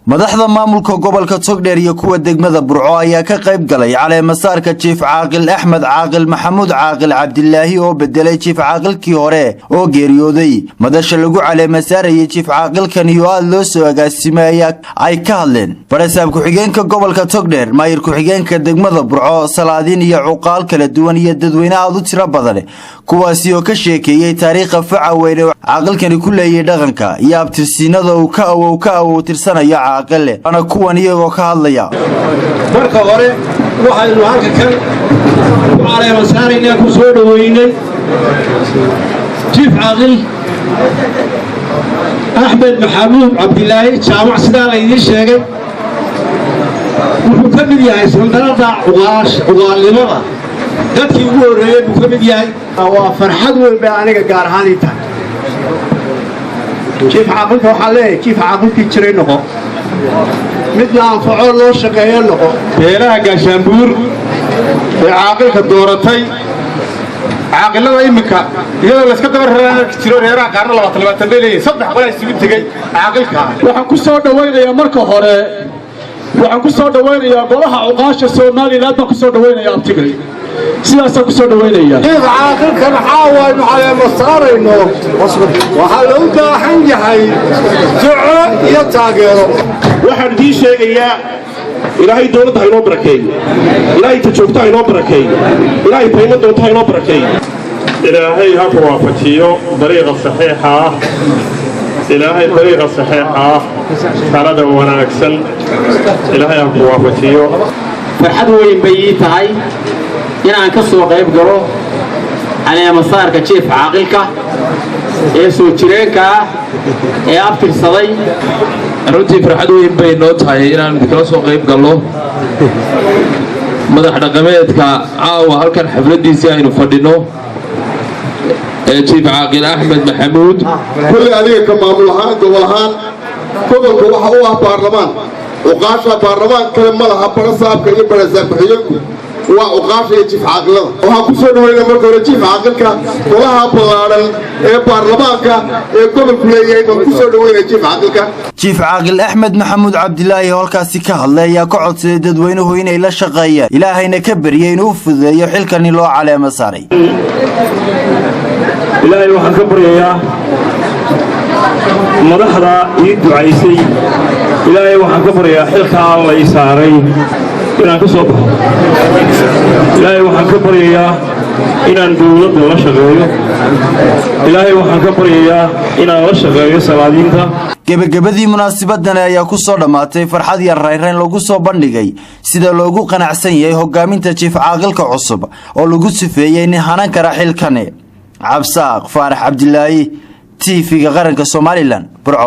Madaxda maamulka gobolka Togdheer iyo kuwa degmada Burco ayaa ka qayb galay caleemasaarka Jiif Caaqil Axmed Caaqil Maxamuud Caaqil Cabdilaahi oo bedelay jiif caaqilkii hore oo geeriyooday. Madasha lagu caleemasaarayay jiif caaqilkan iyo aad loo soo agaasimay ayaa ay ka hadleen barasaab ku-xigeenka gobolka Togdheer, maayir ku-xigeenka degmada Burco, salaadiin iyo cuqaal kala duwan iyo dadweyne aad u tiro badan, kuwaasi oo ka sheekeeyey taariikha faca weyne oo caaqilkani ku leeyay dhaqanka iyo abtirsiinada uu ka awow ka awow tirsanayo caaqile. Waana kuwan iyagoo ka hadlaya. Marka hore waxaynu halka kan ku caleema saaraynaa, ku soo dhoweynay Jiif Caaqil Axmed Maxamuud Cabdilaahi Jaamac. Sidaa laydiin sheegay, wuxuu ka mid yahay sandarada cuqaalnimada, dadkii ugu horreeyey buu ka mid yahay. Waa farxad weyn bay aniga gaar ahaan ii tahay. Jiif caaqilka waxaan leeyahay, jiif caaqilkii jiray noqo, mid la anfaco loo shaqeeyo noqo. Beelaha Gaashaanbuur ee caaqilka dooratay, caaqilada iminka iyadoo layska daba raraan jiro, reeraha qaarna 20 20 bay leeyihin, saddex qolaa isugu tegey caaqilka. Waxaan ku soo dhawaynayaa marka hore, waxaan ku soo dhawaynayaa golaha cuqaasha Somaliland baan ku soo dhawaynayaa. Abtigay sidaasaan ku soo dhawaynayaa. Jiif caaqilkan caawa aynu caleema saarayno waxaa loo baahan yahay duco iyo taageero. Waxaan idiin sheegayaa, Ilaahay dowladda ha inoo barakeeyo, Ilaahay ta joogta ha inoo barakeeyo, Ilaahay ta iman doonta ha inoo barakeeyo. Ilaahay ha ku waafajiyo dariiqa saxiixa ah, Ilaahay dariiqa saxiixa ah, talada wanaagsan Ilaahay ha ku waafajiyo. Farxad weyn bay ii tahay inaan ka soo qayb galo caleemasaarka jiif caaqilka ee soo jireenka ah ee abtirsaday. Runtii farxad weyn bay noo tahay inaan idinkala soo qayb gallo madax dhaqameedka caawa halkan xafladdiisii aynu fadhinno ee Jiif Caaqil Axmed Maxamuud. Kulley adiga ka maamul ahaan, gobol ahaan, gobolka waxa u ah baarlamaan cuqaasha. Baarlamaan kale ma laha. Barasaabka iyo barasaab ku-xigeenku waa cuqaasha iyo jiif caaqilada. Waxaan ku soo dhaweynaa marka hore jiif caaqilka golaha ballaadhan ee baarlamaanka ee gobolku leeyahay baan ku soo dhaweynaya jiif caaqilka. Jiif Caaqil Axmed Maxamuud Cabdilaahi oo halkaasi ka hadlay ayaa ka codsaday dadweynuhu inay la shaqeeyaan, Ilaahayna ka baryay inuu fududeeyo xilkani loo caleemo saaray. Ilaahay waxaan ka baryayaa madaxda ii ducaysay, Ilaahay waxaan ka baryayaa xilkaa lay saaray inaan ka soo baxo. Ilaahay waxaan ka baryayaa inaan dowladda la shaqeeyo. Ilaahay waxaan ka baryayaa inaan la shaqeeyo salaadiinta. Gebagabadii munaasabadani ayaa ku soo dhammaatay farxad iyo rayrayn lagu soo bandhigay sida loogu qanacsan yahay hogaaminta jiif caaqilka cusub oo lagu sifeeyey nin hanan kara xilkani. Cabsaaq Faarax Cabdilaahi, TV-ga qaranka Somaliland, Burco.